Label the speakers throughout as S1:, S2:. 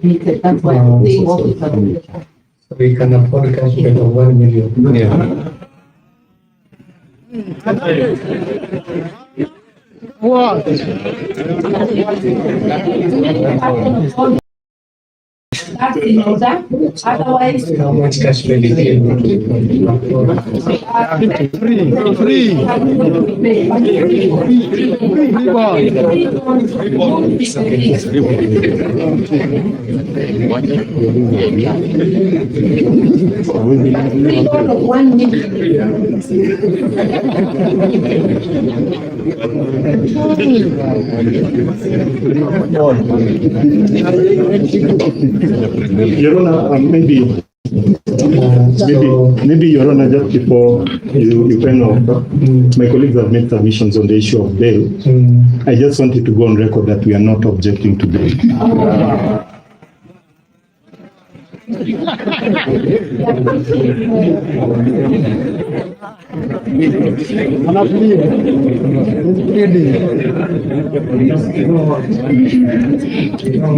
S1: admitted, that's why I'm saying officer of the court.
S2: So we can afford cash bail of 1 million.
S3: Yeah.
S4: What?
S1: That's in order, otherwise.
S2: How much cash bail is he able to afford?
S4: Free, free. Free bond.
S1: Free bond of 1 million.
S5: Your Honor, maybe, maybe,
S2: So,
S5: maybe, Your Honor, just before you kind of, my colleagues have made submissions on the issue of bail. I just wanted to go on record that we are not objecting to bail.
S4: Ana plead. He's pleading.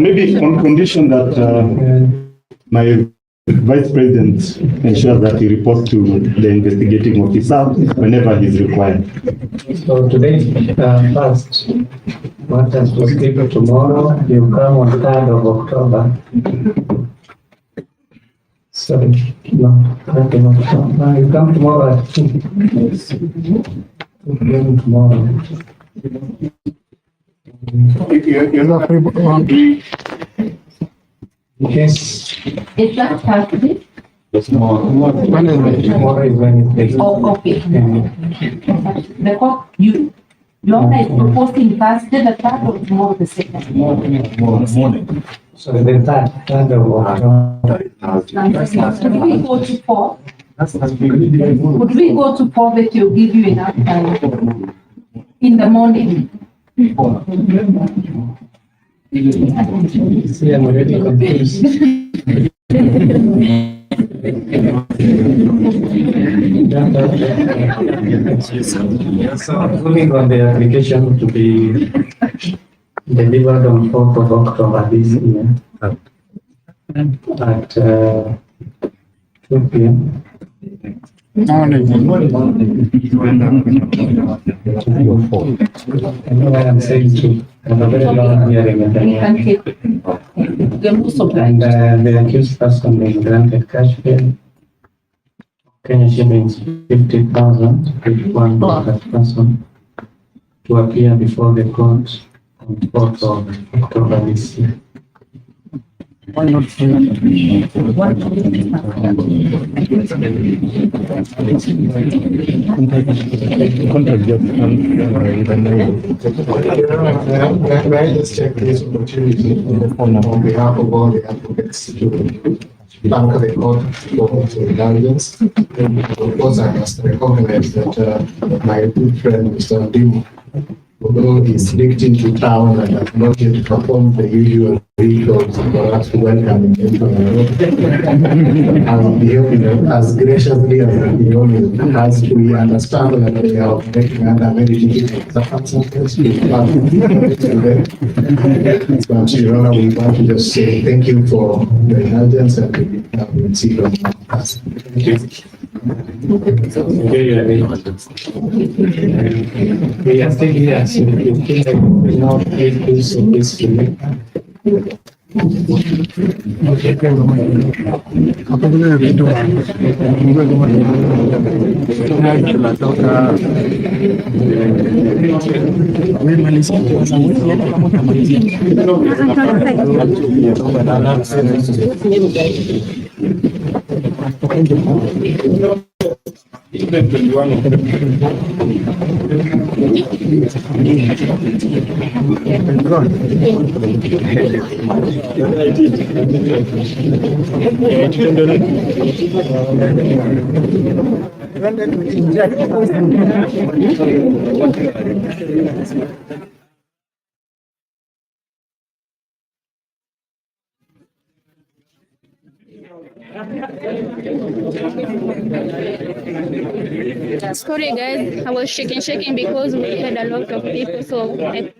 S5: Maybe on condition that my vice president ensures that he reports to the investigating officer whenever he's required.
S2: So today, first, want us to skip tomorrow, you come on 3rd of October. Sorry, no, 3rd of October, you come tomorrow at 2. 2 p.m. tomorrow.
S4: He's a free bond.
S2: In case
S1: Is that Saturday?
S4: Wednesday.
S2: tomorrow is Wednesday.
S1: Oh, okay.
S2: Yeah.
S1: The court, you, Your Honor is proposing Thursday, the third or tomorrow the second?
S3: Morning.
S2: So the 3rd of October.
S1: Could we go to 4? Could we go to 4 that will give you enough time? In the morning?
S2: See, I'm already confused. So moving on the application to be delivered on 4th of October this year at 2 p.m.
S4: Morning.
S2: I know why I'm saying 2. I have a very long hearing at the
S1: We can
S2: morning.
S1: take. We are most
S2: And
S1: obliged.
S2: the accused person being granted cash bail, Kenya shillings 50,000, each one for that person, to appear before the court on 4th of October this year.
S4: Why not free?
S5: Contact just
S6: May I just take this opportunity on behalf of all the advocates to thank the court for its indulgence. Of course, I must recognize that my good friend, Mr. Ondimu, although he sneaked into town and has not yet performed the usual rituals for us to welcome him into Nairobi, has behaved as graciously as he always has. We understand that they are operating under very difficult circumstances. We thank today. But Your Honor, we want to just say thank you for your indulgence and we will see you on us.
S2: Thank you. Enjoy your day. We are still here, so if you feel like we now please do so peacefully.
S4: Hapo vile vitu tunatoka
S7: Sorry guys, I was shaking because we had a lot of people, so I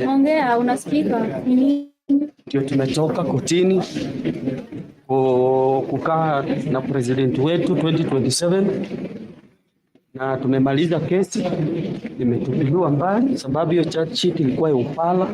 S7: Ongea, unasikika? Ni
S8: Ndio tumetoka kotini kukaa na president wetu 2027 na tumemaliza kesi, imetupiliwa mbali sababu hiyo charge sheet ilikuwa ya upala.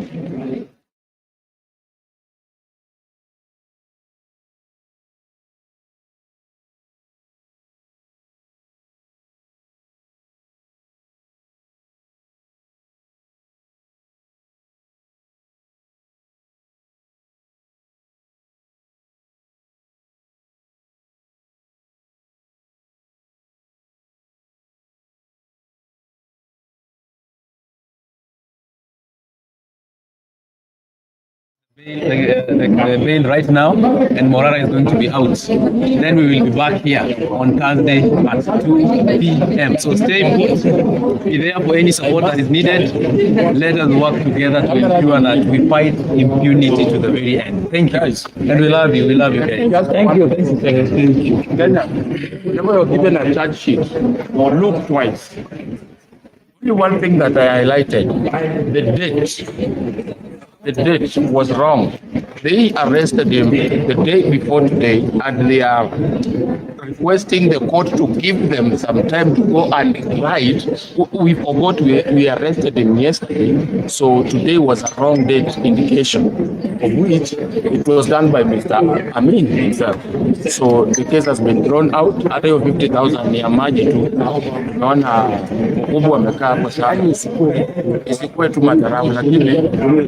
S9: The bail right now, and Morara is going to be out. Then we will be back here on Thursday at 2 p.m. So stay put, be there for any support that is needed. Let us work together to ensure that we fight impunity to the very end. Thank you. And we love you. We love you guys.
S10: Thank you. Thank you. Kenya, whenever you're given a charge sheet, look twice. Only one thing that I highlighted, the date. The date was wrong. They arrested him the day before today, and they are requesting the court to give them some time to go and write. We forgot we arrested him yesterday, so today was a wrong date indication, of which it was done by Mr. Amin himself. So the case has been thrown out. Hata hiyo 50,000 ni ya maji tu. Naona mkubwa amekaa hapo sana, isikuwe tu madharau, lakini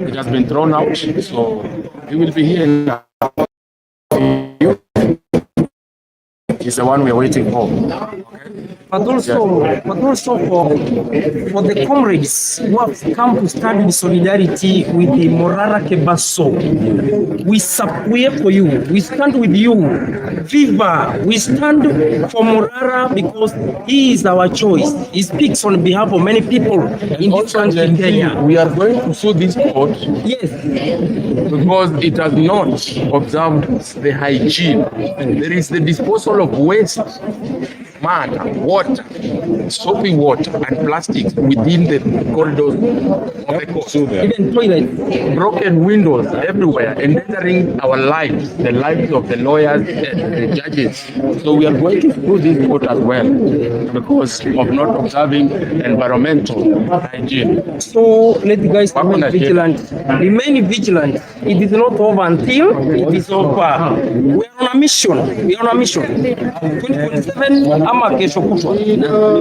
S10: it has been thrown out, so we will be here now. is the one we are waiting for.
S8: But also for the comrades who have come to stand in solidarity with the Morara Kebaso, we are for you. We stand with you. Viva! We stand for Morara because he is our choice. He speaks on behalf of many people in this
S10: Also,
S8: country,
S10: Gen Z,
S8: Kenya.
S10: we are going to sue this court
S8: Yes.
S10: because it has not observed the hygiene. There is the disposal of waste, matter, water, soapy water, and plastics within the corridors of the court.
S8: Even toilets.
S10: Broken windows everywhere, endangering our lives, the lives of the lawyers, the judges. So we are going to sue this court as well because of not observing environmental hygiene.
S8: So let the guys
S10: Wako
S8: remain
S10: na shida.
S8: vigilant. Remain vigilant. It is not over until it is over. We are on a mission. We are on a mission. 2027 ama kesho kutwa.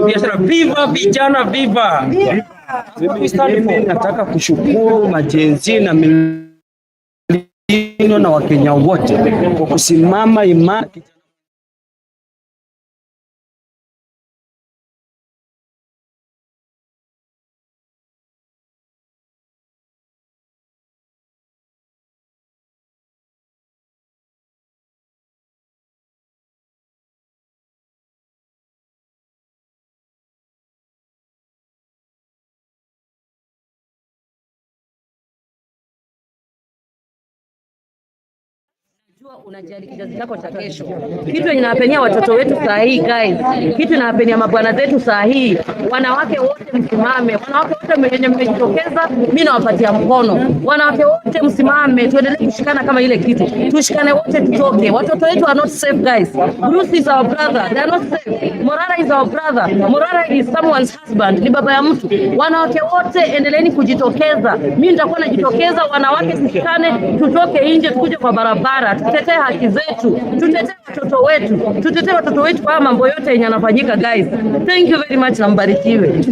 S8: Biashara viva vijana viva. That's what we stand
S11: Mimi
S8: for.
S11: nataka kushukuru ma-Gen Z na millennial na Wakenya wote kwa kusimama imara.
S12: Jua unajali kizazi chako cha kesho. Kitu yenye inawapenia watoto wetu saa hii guys, kitu inawapenia mabwana zetu saa hii. Wanawake wote msimame, wanawake wote wenye mmejitokeza, mimi nawapatia mkono. Wanawake wote msimame, tuendelee kushikana kama ile kitu, tushikane wote, tutoke. Watoto wetu are not safe guys. Bruce is our brother, they are not safe. Morara is our brother, Morara is someone's husband, ni baba ya mtu. Wanawake wote endeleeni kujitokeza, mimi nitakuwa najitokeza. Wanawake tushikane, tutoke nje, tukuje kwa barabara, tutetee haki zetu, tutetee watoto wetu, tutetee watoto wetu kwa haya mambo yote yenye yanafanyika guys. Thank you very much na mbarikiwe.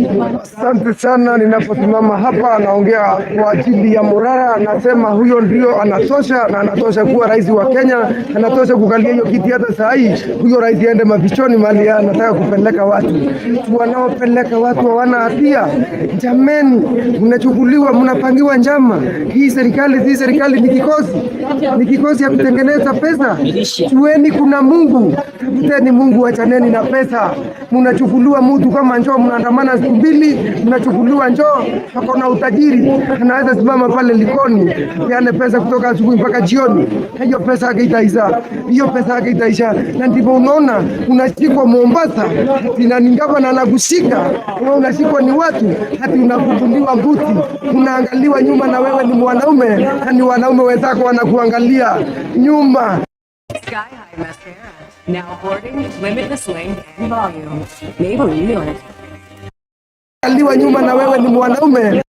S4: Asante sana. Ninaposimama hapa naongea kwa ajili ya Morara, nasema huyo ndio anatosha na anatosha kuwa rais wa Kenya, anatosha kukalia hiyo kiti. Hata saa hii huyo rais aende mafichoni mahali anataka kupeleka watu. Wanaopeleka watu hawana hatia. Jameni, mnachukuliwa, mnapangiwa njama. Hii serikali, hii serikali ni kikosi, ni kikosi ya kutengeneza pesa. Jueni kuna Mungu, tafuteni Mungu, achaneni na pesa. Mnachukuliwa mtu kama njoo, mnaandamana siku mbili, mnachukuliwa njoo, ako na utajiri, anaweza simama pale Likoni peane pesa kutoka asubuhi mpaka jioni, hiyo pesa yake itaisha, hiyo pesa yake itaisha. Na ndipo unaona unashikwa Mombasa, ati nani gavana anakushika wewe, unashikwa ni watu, hati unafunguliwa mbuti, unaangaliwa nyuma, na wewe ni mwanaume na ni wanaume wenzako wanakuangalia nyuma.
S13: Sky High Mascara. Now boarding, limitless length and volume. Maybelline New York.
S4: Angaliwa nyuma na wewe ni mwanaume.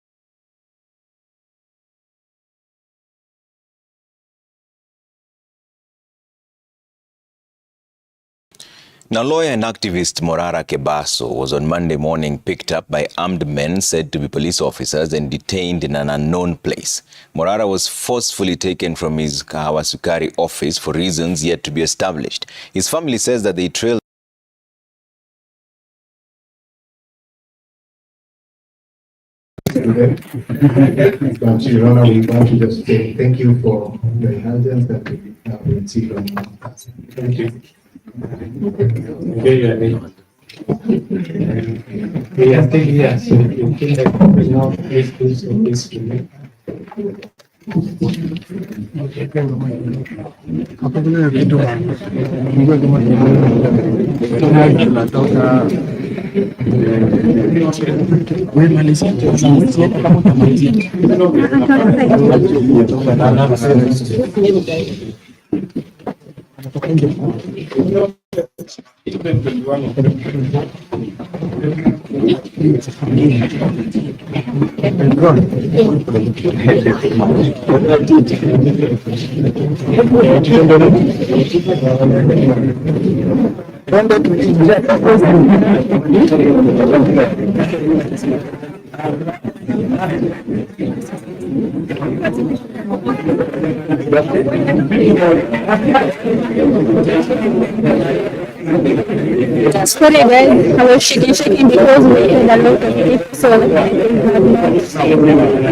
S14: Now, lawyer and activist Morara Kebaso was on Monday morning picked up by armed men said to be police officers and detained in an unknown place. Morara was forcefully taken from his Kahawa Sukari office for reasons yet to be established. His family says that they trailed
S6: Today. But Your Honor, we want to just say thank you for your indulgence and we will see you on Thursday.
S2: Thank you. Enjoy your day. We are still here, so if you feel like popping out, please do so peacefully.
S4: Tunatoka
S7: Sorry guys, I was shaking because we had a lot of people, so I have not.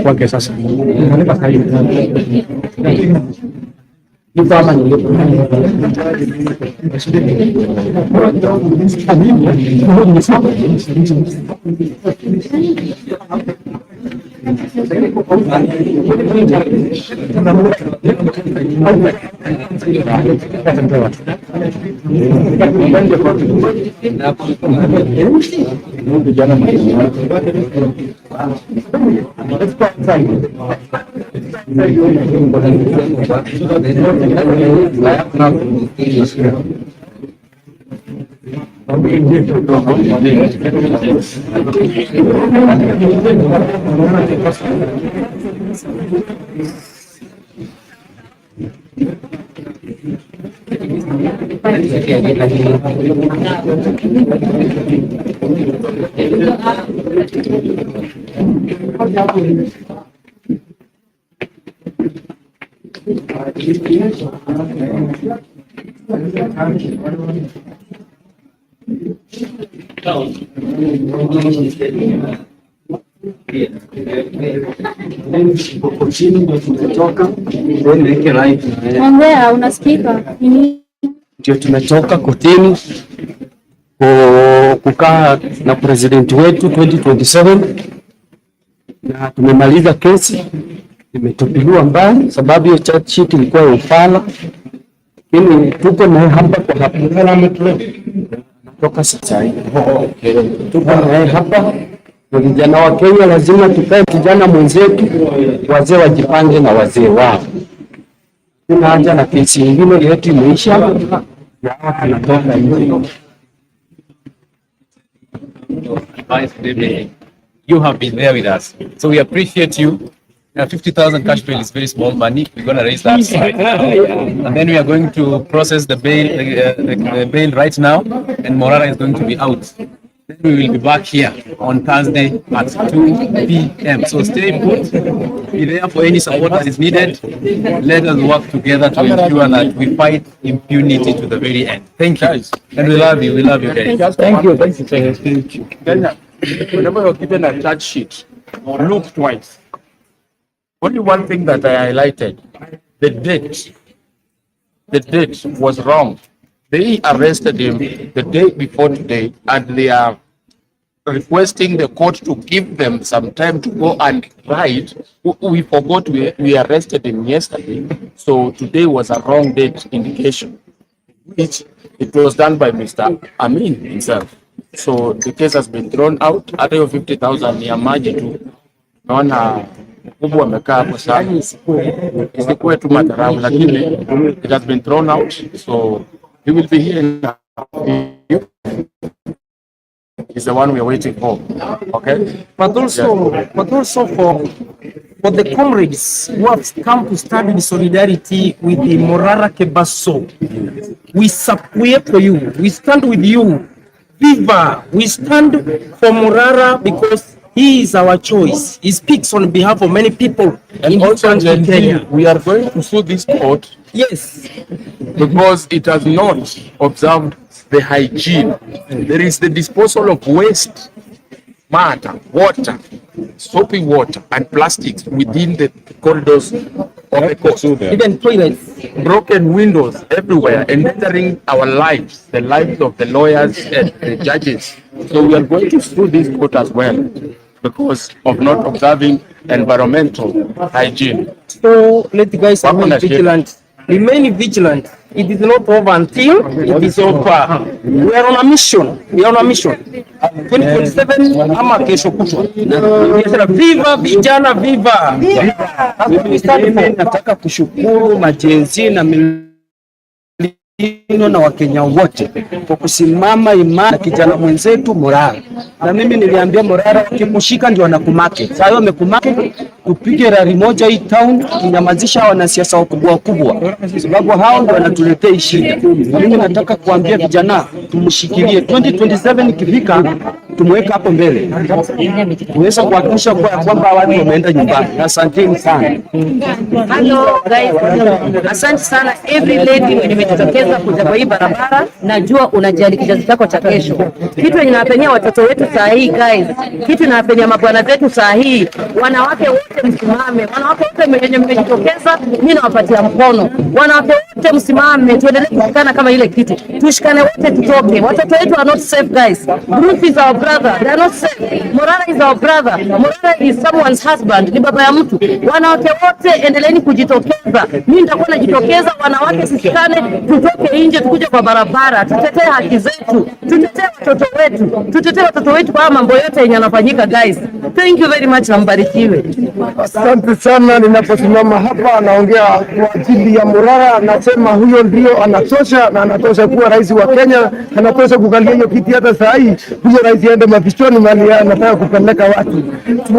S2: Kwake sasa. Yuko ama nilipo?
S7: Ongea, unasikika?
S11: Ndio tumetoka kotini kukaa na president wetu 2027 na tumemaliza kesi, imetupiliwa mbali sababu hiyo charge sheet ilikuwa ya ufala, lakini tuko naye hapa kwa hapa toka sasa hivi tuko naye hapa na vijana wa Kenya lazima tukae kijana mwenzetu, wazee wajipange na wazee wao. Tunaanza na kesi ingine yetu imeisha, na hawa tunatoka nje.
S9: You have been there with us. So we appreciate you. Now, 50,000 cash bail is very small money. We're going to raise that right now. And then we are going to process the bail, the bail right now, and Morara is going to be out. Then we will be back here on Thursday at 2 p.m. So stay put, be there for any support that is needed. Let us work together to ensure that we fight impunity to the very end. Thank you. And we love you. We love you guys.
S10: Thank you. Thank you. Thank you. Kenya, whenever you're given a charge sheet, look twice. Only one thing that I highlighted, the date. The date was wrong. They arrested him the day before today, and they are requesting the court to give them some time to go and write. We forgot we arrested him yesterday, so today was a wrong date indication, which it was done by Mr. Amin himself. So the case has been thrown out. Hata hiyo 50,000 ni ya maji tu. Naona Mkubwa amekaa hapo sana, isikuwe tu madharau, lakini it has been thrown out, so he will be here in a few. He's the one we are waiting for. Okay?
S8: But also for the comrades who have come to stand in solidarity with the Morara Kebaso, we for you. We stand with you. Viva! We stand for Morara because he is our choice. He speaks on behalf of many people
S10: And
S8: in this
S10: also,
S8: country,
S10: Gen Z,
S8: Kenya.
S10: we are going to sue this court. Because it has not observed the hygiene. There is the disposal of waste matter, water, soapy water, and plastics within the corridors of the court.
S8: Even toilets.
S10: Broken windows everywhere, endangering our lives, the lives of the lawyers and the judges. So we are going to sue this court as well because of not observing environmental hygiene.
S8: So let the guys
S10: Wako
S8: remain
S10: na shida.
S8: vigilant. Remain vigilant. It is not over until it is over. We are on a mission. We are on a mission. 2027 ama kesho kutwa. Biashara, viva vijana, viva. That's what we stand
S11: Mimi
S8: for.
S11: Nataka kushukuru ma-Gen Z na millennial na Wakenya wote kwa kusimama imara na kijana mwenzetu Morara. Na mimi niliambia Morara, wakikushika ndio wanakumarket. Sasa hiyo wamekumarket, tupige rally moja hii town, tunyamazisha wanasiasa wakubwa wakubwa, sababu hao ndio wanatuletea hii shida. Na mimi nataka kuambia vijana tumshikilie 2027 ikifika, tumweke hapo mbele tuweze kuhakikisha kwa kwamba watu wameenda nyumbani. Asanteni sana.
S12: Hello guys, asante sana every lady mwenye umejitokeza kuja kwa hii barabara. Najua unajali kizazi chako cha kesho. Kitu yenye inawapenia watoto wetu saa hii guys, kitu inawapenia mabwana zetu saa hii, wanawake wote msimame, wanawake wote wenye mmejitokeza, mimi nawapatia mkono. Wanawake wote msimame, tuendelee kushikana kama ile kitu, tushikane wote, tutoke. Watoto wetu are not safe, guys. Bruce is our brother, they are not safe. Morara is our brother. Morara is someone's husband, ni baba ya mtu. Wanawake wote endeleeni kujitokeza, mimi nitakuwa najitokeza. Wanawake tushikane, tutoke nje, tukuje kwa barabara, tutetee haki zetu, tutetee watoto wetu, tutetee watoto wetu kwa mambo yote yenye yanafanyika guys. Thank you very much na mbarikiwe.
S4: Asante sana. Ninaposimama hapa naongea kwa ajili ya Morara, nasema huyo ndio anatosha na anatosha kuwa rais wa Kenya, anatosha kukalia hiyo kiti hata saa hii. Huyo rais aende mafichoni mahali anataka kupeleka watu.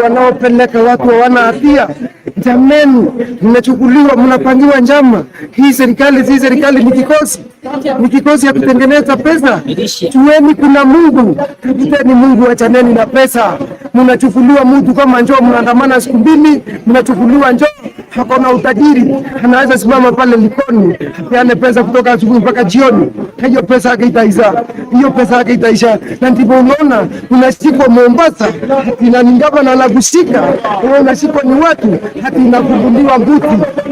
S4: Wanaopeleka watu hawana hatia. Jameni, mnachukuliwa, mnapangiwa njama. Hii serikali si serikali, ni kikosi ya kutengeneza pesa. Jueni kuna Mungu, tafuteni Mungu, achaneni na pesa. Mnachukuliwa mtu kama njoo, mnaandamana siku 2, mnachukuliwa njoo, hakona utajiri, anaweza simama pale Likoni apeane pesa kutoka asubuhi mpaka jioni, hiyo pesa yake itaisha, hiyo pesa yake itaisha. Na ndipo unaona unashikwa Mombasa, ati na ni gavana anakushika wewe, unashikwa ni watu, hati inafunguliwa buti,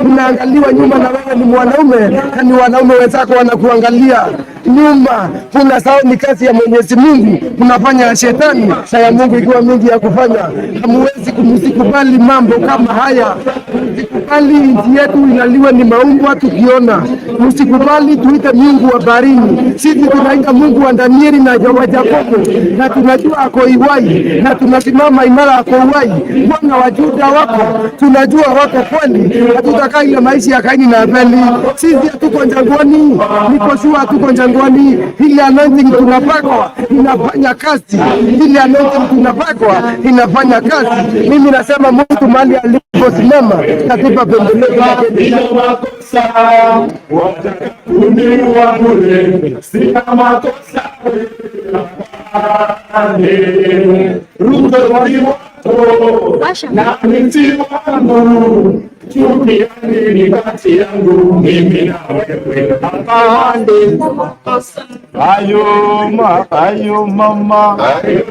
S4: unaangaliwa nyuma, na wewe ni mwanaume, na ni wanaume wenzako wanakuangalia nyuma. Unasahau ni kazi ya Mwenyezi Mungu, unafanya ya shetani, saa ya Mungu ikiwa mingi ya kufanya. Hamuwezi kumsikubali mambo kama haya, msikubali nchi yetu inaliwa ni maumbwa tukiona. Msikubali tuite Mungu wa baharini. Sisi tunaita Mungu wa Danieli na wa Yakobo, na tunajua ako uhai, na tunasimama imara, ako uhai. Bwana wa Juda wako, tunajua wako kweli. Hatutakaa ile maisha ya Kaini na Abeli. Sisi hatuko jangwani, niko sure hatuko jangwani. Ile anointing tunapakwa inafanya kazi, ile anointing tunapakwa inafanya kazi. Mimi nasema mtu mahali aliposimama katiba pembelezi ya Kenya.
S15: Watakakuliwa bure, sina makosa. Ruto ni wako na mti wangu, chuki ya nini kati yangu mimi na wewe? Hapana.
S5: Ayo ma, ayo mama, ayo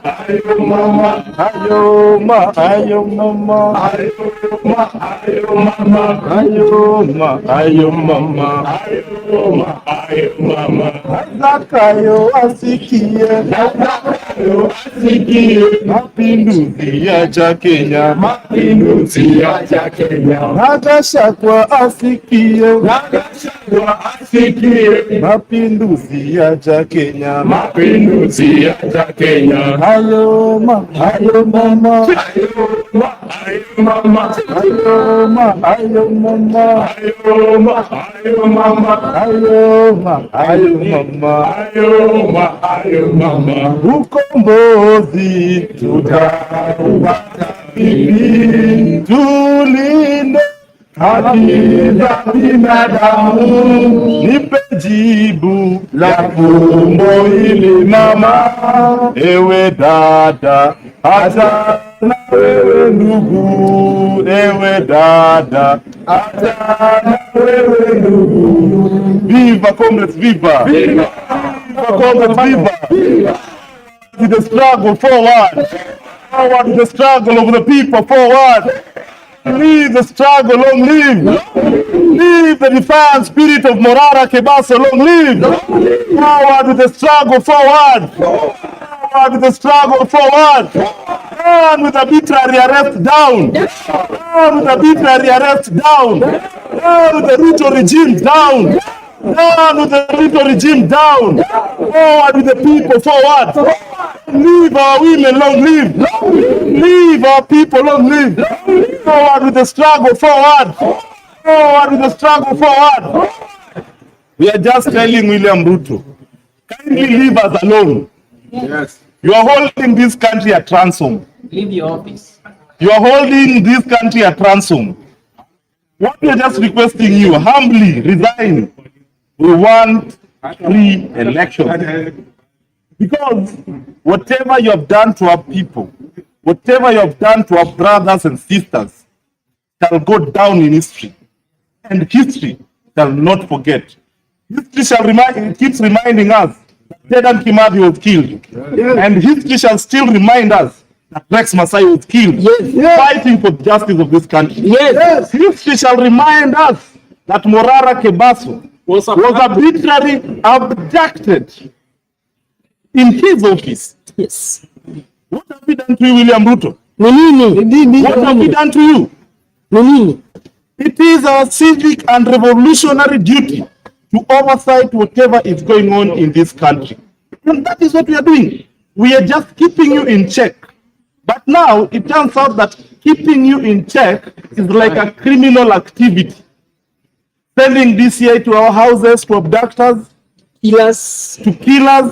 S5: ayo mama, ayo ma, ayo mama, ayo ma, ayo mama, ayo ma, ayo mama, ayo ma, ayo mama. Zakayo asikie, Zakayo asikie, mapinduzi ya Kenya, mapinduzi ya Kenya. Gachagua asikie,
S15: Gachagua asikie,
S5: mapinduzi ya Kenya,
S15: mapinduzi ya Kenya.
S5: Ayo ma, ayo mama,
S15: ayo Ayo mama, ayo ma, ayo mama, ayo ma, ayo mama, ayo ma, ayo mama, ayo ma, ayo mama. Ukombozi tutaupata vipi? Tulinde haki za binadamu. Nipe jibu la fumbo hili mama, ewe dada, hata na wewe ndugu, ewe dada, hata na wewe ndugu. Viva comrades, viva! Viva comrades, viva! To the struggle forward! Forward to the struggle of the people, forward! Leave the struggle, long live! Live the defiant spirit of Morara Kebaso, long live! Forward with the struggle, forward! Forward with the struggle, forward! Down with arbitrary arrest, down! Down with arbitrary arrest, down! Down with the Ruto regime, down! Down with the Ruto regime, down! Forward with the people, forward! Leave our women, long live! Leave our people, long live! Forward with the struggle, forward! Forward with the struggle, forward! We are just telling William Ruto, kindly leave us alone. Yes. You are holding this country at ransom.
S8: Leave your office.
S15: You are holding this country at ransom. What we are just requesting you, humbly resign. We want free elections. Because whatever you have done to our people, whatever you have done to our brothers and sisters, shall go down in history. And history shall not forget. History shall remind, it keeps reminding us that Dedan Kimathi was killed. Yes. And history shall still remind us that Rex Masai was killed. Yes. Yes. Fighting for justice of this country. Yes. Yes. History shall remind us that Morara Kebaso was arbitrarily abducted in his office. Yes. What have we done to you, William Ruto? What have we done to you? It is our civic and revolutionary duty to oversight whatever is going on in this country. And that is what we are doing. We are just keeping you in check. But now it turns out that keeping you in check is like a criminal activity. Sending DCI to our houses to abduct us,
S8: Killers.
S15: to kill us,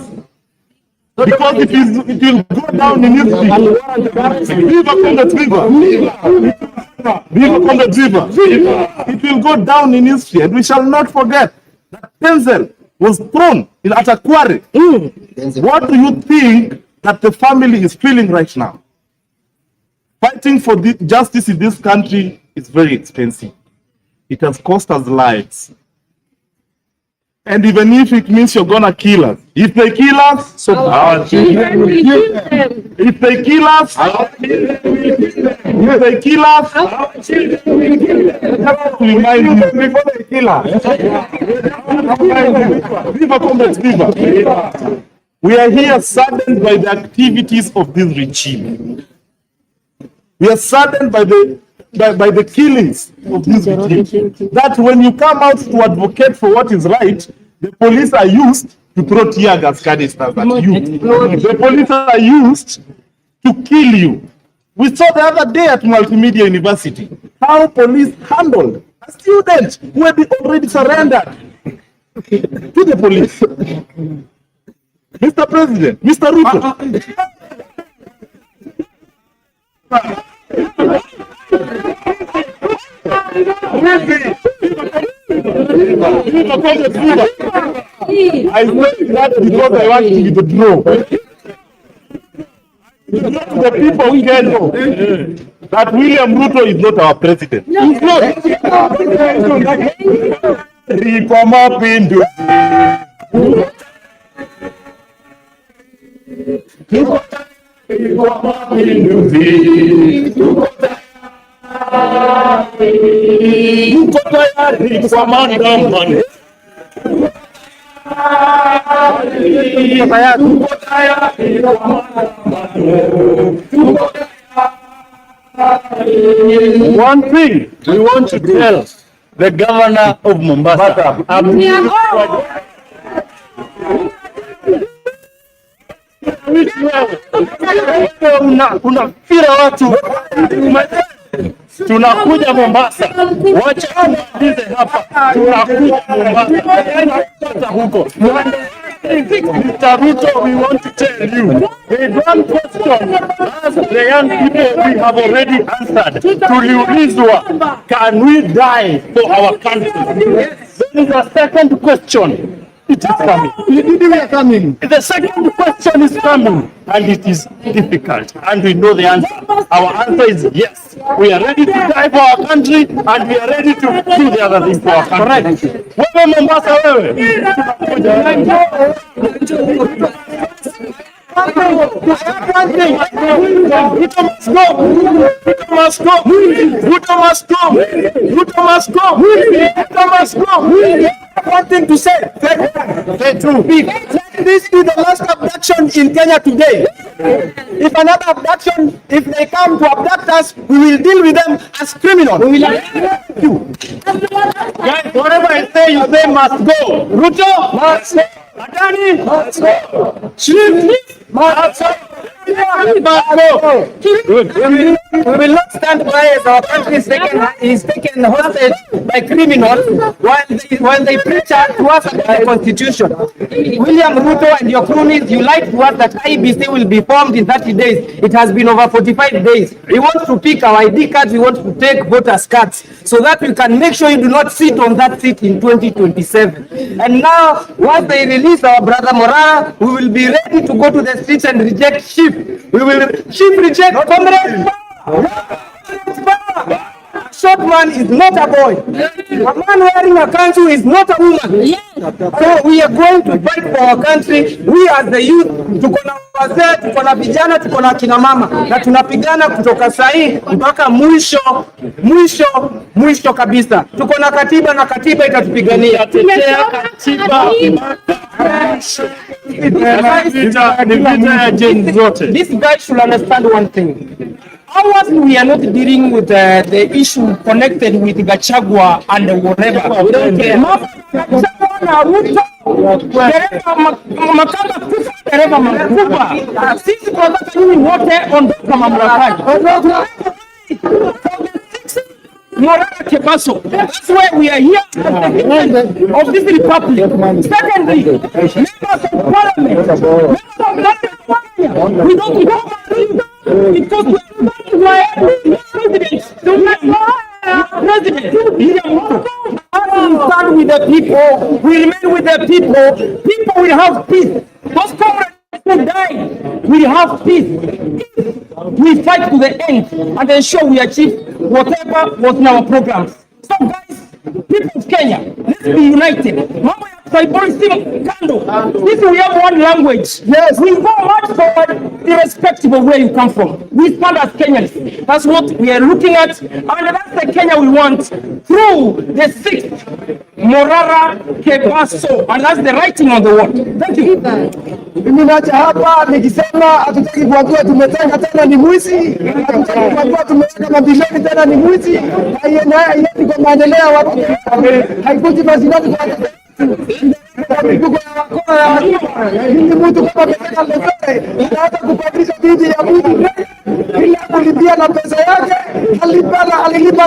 S15: because it will go down in history. Viva comrades, viva! Viva comrades, viva! It will go down in history, and we shall not forget that Denzel was thrown in at a quarry. What do you think that the family is feeling right now? Fighting for the justice in this country is very expensive. It has cost us lives. And even if it means you're gonna kill us, if they kill us, so our children will kill them. If they kill us, our children will kill them. If they kill us, our children will kill them. Just to remind you before they kill us. Viva comrades, viva! We are here saddened by the activities of this regime. We are saddened by the killings of this regime. That when you come out to advocate for what is right, the police are used to throw tear gas canisters at you. The police are used to kill you. We saw the other day at Multimedia University how police handled a student who had already surrendered to the police. Mr. President, Mr. Ruto. I said that because I want to be the draw. The people who can know that William Ruto is not our president. No. He's not. Tuko tayari kwa maandamano. Tuko tayari kwa maandamano. One thing we want to tell the governor of Mombasa. Wewe unafira watu. Tunakuja Mombasa, wacha tumalize hapa. Tunakuja Mombasa, hata huko. Mr. Ruto, we want to tell you, there is one question as the young people we have already answered. Tuliulizwa, can we die for our country? There is a second question. It is coming.
S4: We are coming.
S15: The second question is coming, and it is difficult, and we know the answer. Our answer is yes. We are ready to die for our country, and we are ready to do the other thing for our country. Wewe Mombasa, wewe Ruto must go. Ruto must go. Ruto must go. Ruto must go. Ruto must go.
S8: One thing to say. Say two. Let this be the last abduction in Kenya today. If another abduction, if they come to abduct us, we will deal with them as criminals. We will arrest you.
S15: Guys, whatever I say, you say must go. Ruto must go. Adani must go. Shrift must go. Must go.
S8: Good. We will not stand by as our country is taken hostage by criminals while they preach to us about the constitution. William Ruto and your cronies, you lied to us that IEBC will be formed in 30 days. It has been over 45 days. We want to pick our ID cards, we want to take voters cards so that we can make sure you do not sit on that seat in 2027. And now, once they release our brother Morara, we will be ready to go to the streets and reject SHIF. We will SHIF reject comrades. A short man is not a boy. A man wearing a kanzu is not a woman. So we are going to fight for our country. We as the youth, tuko na wazee, tuko na vijana, tuko na kina mama, na tunapigana kutoka sahi mpaka mwisho, mwisho, mwisho kabisa. Tuko na katiba na katiba itatupigania.
S15: Tetea katiba. Ni vita ya Gen zote.
S8: This guy should understand one thing. Ours, we are not dealing with the issue connected with Gachagua and whatever. We don't care. Gachagua na Ruto, dereva makanga kufa, dereva makufa. Sisi tunataka nyinyi wote ondoka mamlakani. Morara Kebaso. That's why we are here as the citizens of this republic. Secondly, members of parliament, members of parliament, we don't go because we are president. President, William Ruto. We stand with the people, we remain with the people, people will have peace. Those comrades who died will have peace. If we fight to the end and ensure we achieve whatever was in our programs. So guys, people of Kenya, let's be united. Mambo ya tribalism kando. This we have one language. Yes. We go much forward irrespective of where you come from. We stand as Kenyans. That's what we are looking at, and that's the Kenya we want through the sixth Morara Kebaso, and that's the writing on the wall. Thank you.
S4: Mimi nacha hapa nikisema hatutaki kuambiwa tumetenga tena ni mwizi, hatutaki kuambiwa tumeweka mabilioni tena ni mwizi. Haiendi kwa maendeleo ya watu, haikuji mashinani kwa watoto mifuko ya wakora ya wakora. Hili mtu kama ameteka lesere anaweza kubadilisha bibi ya mtu bila kulipia na pesa yake, alilipa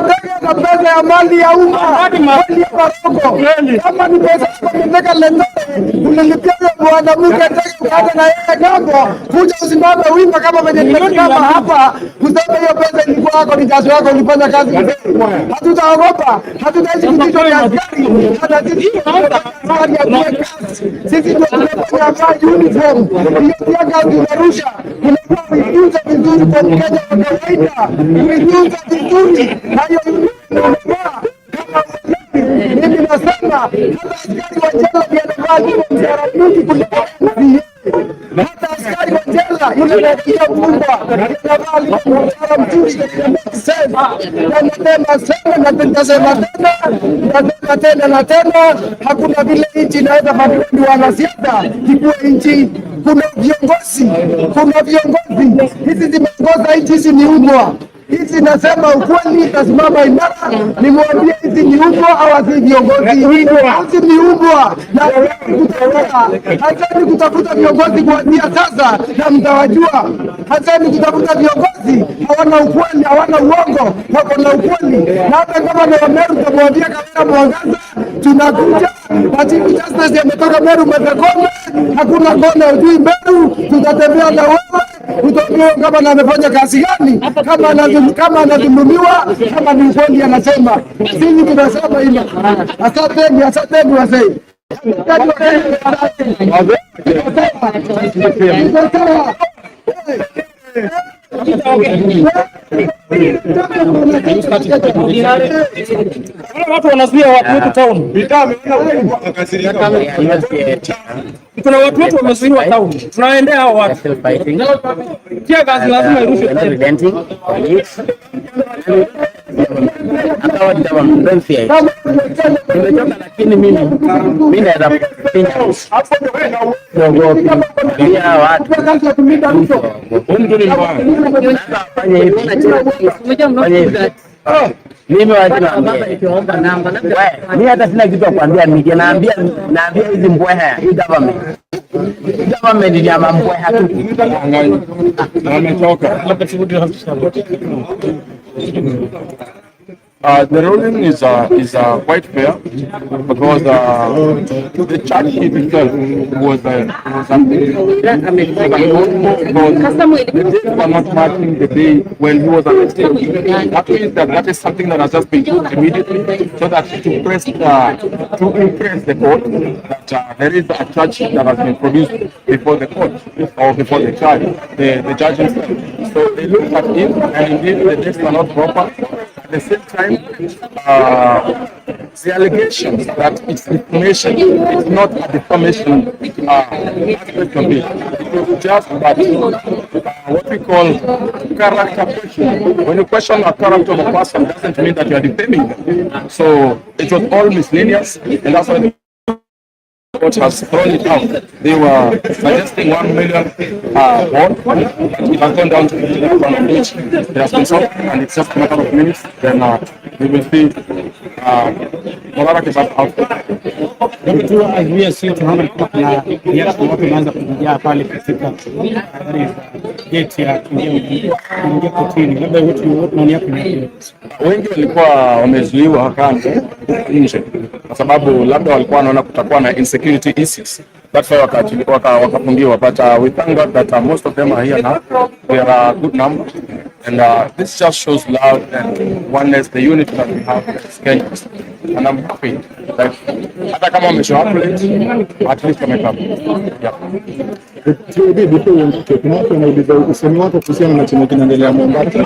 S4: ndege na pesa ya mali ya umma, mali ya paroko. Kama ni pesa yako umeteka lesere, ulilipia mwanamke ndege ukaenda na yeye ng'ambo, kuja usimame wima kama venye nimesimama hapa, useme hiyo pesa ilikuwa yako, ni jasho yako, ulifanya kazi vizuri. Hatutaogopa, hatutaishi kitisho cha askari, hata sisi askari akuwe kazi. Sisi ndio tumefanya vaa uniform, hiyo pia kazi unarusha, unakuwa uifunze vizuri kwa Mkenya wa kawaida, uifunze vizuri na hiyo uniform unavaa kama uelewi. Mimi nasema hata askari wa jela ndiye anavaa uniform mshahara mingi kuliko yeye. Hata askari wa jela yule anayetia mfungwa anavaa uniform mshahara mzuri na make sense. Na nasema sema na nitasema tena, nasema tena na tena, hakuna vile nchi inaweza fadhiliwa ni wanasiasa ikuwe nchi. Kuna viongozi, kuna viongozi hizi zimeongoza nchi hizi ni umbwa. Hizi nasema ukweli, tasimama imara, nimwambie hizi ni umbwa au si viongozi. Hizi ni umbwa na anzeni kutafuta viongozi kuanzia sasa, na mtawajua. Anzeni kutafuta viongozi hawana ukweli, hawana uongo, wako na ukweli. Na hata kama ni wa Meru, tutamwambia Kawira Mwangaza, tunakuja na Chief Justice ametoka Meru Matakombe, hakuna kona ujui Meru, tutatembea na wewe utajua kama na amefanya kazi gani, kama anadhulumiwa, kama ni ukweli anasema. Sisi tunasema hilo. Asanteni, asanteni wazee.
S8: Wale watu wanazuia watu wetu town. Kuna watu wetu wamezuiwa town. Tunaendea hao watu. Tear gas lazima irushwe.
S10: Nimechoka lakini mimi naweza kufinya. Siogopi. Pia watu. Mtu ni mbaya. Sasa fanye hivi. Fanye hivi. Mimi wacha niwaambie. Mimi hata sina kitu ya kuambia media. Naambia hizi mbweha, hii government. Hii government ni ya mambweha tu.
S3: Amechoka.
S15: The ruling is quite fair because the charge sheet itself was something because the dates were not matching the day when he was arrested. That means that is something that has just been put immediately so that to impress the court that there is a charge sheet that has been produced before the court or before the judge, the judge himself. So they looked at it and indeed the dates were not proper. At the same time, the allegations that it's defamation, it's not a defamation aspect of it. It was just that what we call character question. When you question a character of a person, doesn't mean that you are defaming them. So it was all miscellaneous, and that's why the court has thrown it out. They were suggesting 1 million bond, but it has gone down to 50,000, of which it has been solved, and it's just a matter of minutes. Then we will see Morara Kebaso out.
S16: Tuangalie sio tunaona kama kuna watu wameanza kujaa pale katika gate ya kuingia kotini, labda maoni yako ni
S15: Wengi walikuwa wamezuiwa kando nje kwa sababu labda walikuwa wanaona kutakuwa na insecurity issues. That's why wakafungiwa, but we thank God that most of them are here now. We are a good number, and this just shows love and oneness, the unity that we have as Kenyans. And I'm happy that hata kama wame show up late, at least wamekam. Yeah.
S6: TOD, before uondoke, kuna watu wanauliza usemi wako kuhusiana na chenye kinaendelea Mombasa.